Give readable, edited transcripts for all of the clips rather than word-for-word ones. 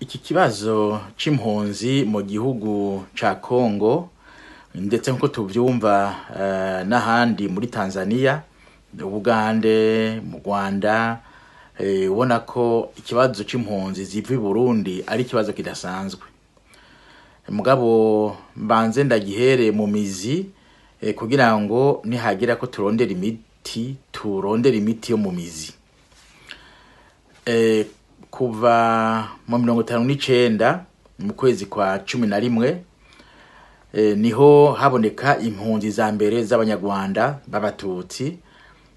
Iki kibazo c'impunzi mu gihugu ca Kongo, ndetse nkuko tuvyumva n'ahandi muri Tanzania, Ubugande, mu Rwanda, ubona ko ikibazo c'impunzi ziva i Burundi ari ikibazo kidasanzwe. Mugabo mbanze ndagihere mu mizi, kugira ngo nihagira ko turondera imiti, turondera imiti yo mu mizi. Kuva mu 59 mu kwezi kwa 11, niho haboneka impunzi za mbere z'Abanyarwanda b'Abatutsi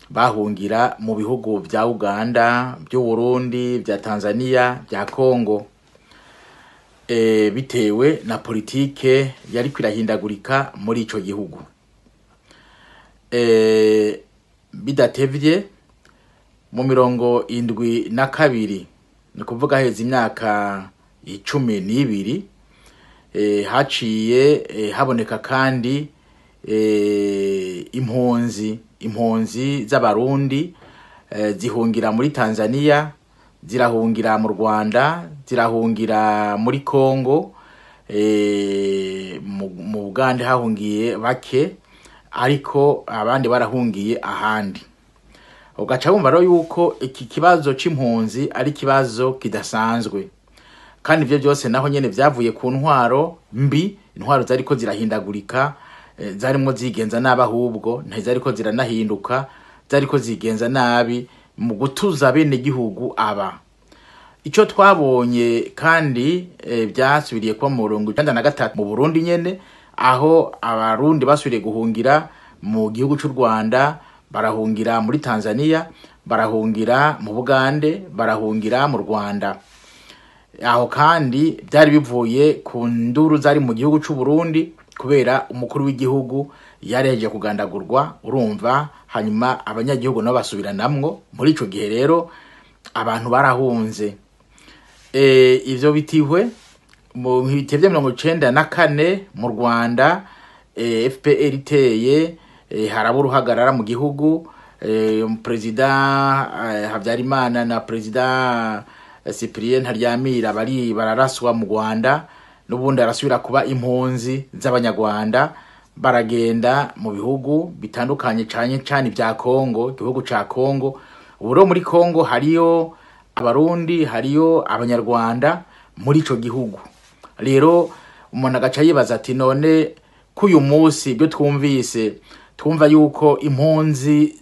bahungira mu bihugu vya Uganda, vy'Uburundi, vya Tanzania, vya Kongo, bitewe na politike yariko irahindagurika muri ico gihugu. Bidatevye mu 72, ni kuvuga heza imyaka 12, haciye haboneka kandi impunzi z'Abarundi, zihungira muri Tanzania, zirahungira mu Rwanda, zirahungira muri Kongo, mu Bugande hahungiye bake, ariko abandi barahungiye ahandi. Ugaca wumva rero yuko iki kibazo c'impunzi ari ikibazo kidasanzwe, kandi ivyo vyose naho nyene vyavuye ku ntwaro mbi, intwaro zariko zirahindagurika, zarimwo zigenza nabi, ahubwo ntizariko ziranahinduka, zariko zigenza nabi mu gutuza bene gihugu. Aba ico twabonye kandi, vyasubiriye kuba mu 93 mu Burundi nyene, aho Abarundi basubiriye guhungira mu gihugu c'u Rwanda, barahungira muri Tanzania, barahungira mu Bugande, barahungira mu Rwanda. Aho kandi byari bivuye ku nduru zari mu gihugu c'u Burundi, kubera umukuru w'igihugu yareheje kugandagurwa, urumva, hanyuma abanyagihugu nabo basubiranamwo. Muri ico gihe rero abantu barahunze. Ivyo bitihwe mu bihe vya 94 mu Rwanda, FPR iteye, haraba uruhagarara mu gihugu, Perezida Habyarimana na Perezida Cyprien Ntaryamira bari bararaswa mu Rwanda, n'ubundi arasubira kuba impunzi z'Abanyarwanda, baragenda mu bihugu bitandukanye, cane cane vya Kongo, igihugu ca Kongo. Ubu rero muri Kongo hariyo Abarundi, hariyo Abanyarwanda muri ico gihugu. Rero umuntu agaca yibaza ati: none ko uyu munsi ibyo twumvise, twumva yuko impunzi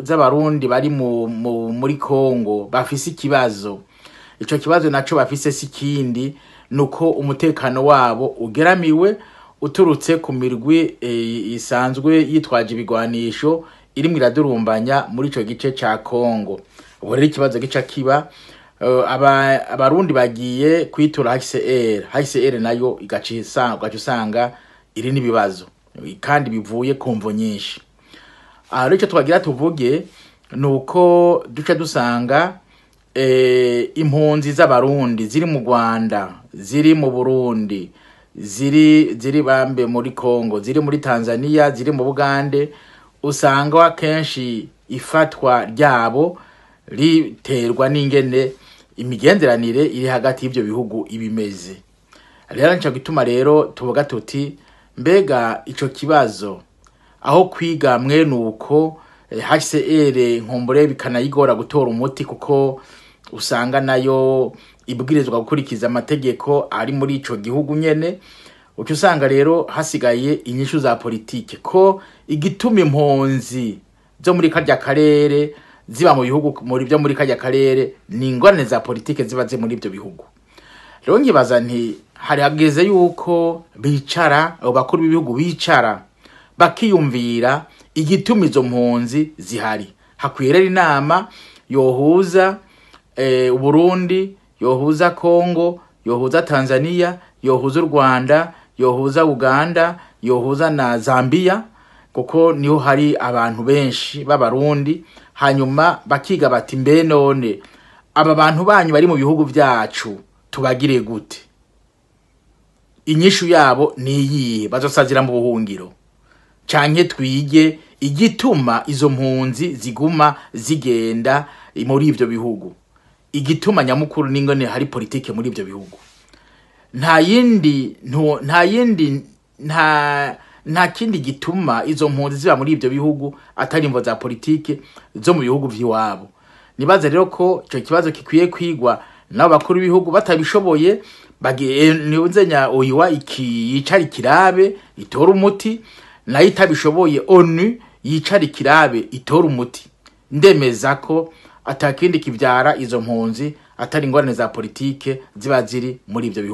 z'Abarundi bari muri Kongo bafise ikibazo, ico kibazo naco bafise si kindi, nuko umutekano wabo ugeramiwe uturutse ku mirwi isanzwe yitwaje ibigwanisho irimwo iradurumbanya muri ico gice ca Kongo. Ubu rero ikibazo gica kiba, Abarundi bagiye kwitura HCR, HCR nayo ugaca usanga iri n'ibibazo kandi bivuye ku mvo nyinshi. Aha rero ico twagira tuvuge nuko duca dusanga impunzi z'Abarundi ziri mu Rwanda, ziri mu Burundi, ziri bambe muri Kongo, ziri muri Tanzania, ziri mu Bugande, usanga kenshi ifatwa ryabo riterwa n'ingene imigenderanire iri hagati y'ivyo bihugu ibimeze. Rero nico gituma rero tuvuga tuti: mbega ico kibazo aho kwiga mwene uko, HCR nkumbure bikanayigora gutora umuti, kuko usanga nayo ibwirizwa gukurikiza amategeko ari muri ico gihugu nyene, uca usanga rero hasigaye inyishu za politike, ko igituma impunzi zo muri karya karere ziba mu bihugu muri byo muri karya karere ni ingorane za politike ziba ziri muri ibyo bihugu. Rero nkibaza nti hari hageze yuko bicara, abo bakuru b'ibihugu bicara bakiyumvira igituma izo mpunzi zihari. Hakwiye rero inama yohuza Uburundi, yohuza Kongo, yohuza Tanzania, yohuza u Rwanda, yohuza Uganda, yohuza na Zambia, kuko niho hari abantu benshi b'Abarundi, hanyuma bakiga bati: mbe none aba bantu banyu bari mu bihugu vyacu tubagire gute? Inyishu yabo ni iyihe? Bazosazira mu buhungiro, canke twige igituma izo mpunzi ziguma zigenda muri ivyo bihugu? Igituma nyamukuru n'ingene hari politike muri ivyo bihugu. Nta yindi nta yindi nta kindi gituma izo mpunzi ziba muri ivyo bihugu atari imvo za politike zo mu bihugu vy'iwabo. Nibaza rero ko ico kibazo gikwiye kwigwa nabo bakuru b'ibihugu. Batabishoboye, nzenya oyiwa iki yicara ikirabe itora umuti, nayo itabishoboye ONU yicara ikirabe itora umuti. Ndemeza ko atakindi kivyara izo mpunzi atari ingorane za politike ziba ziri muri ivyo bihugu.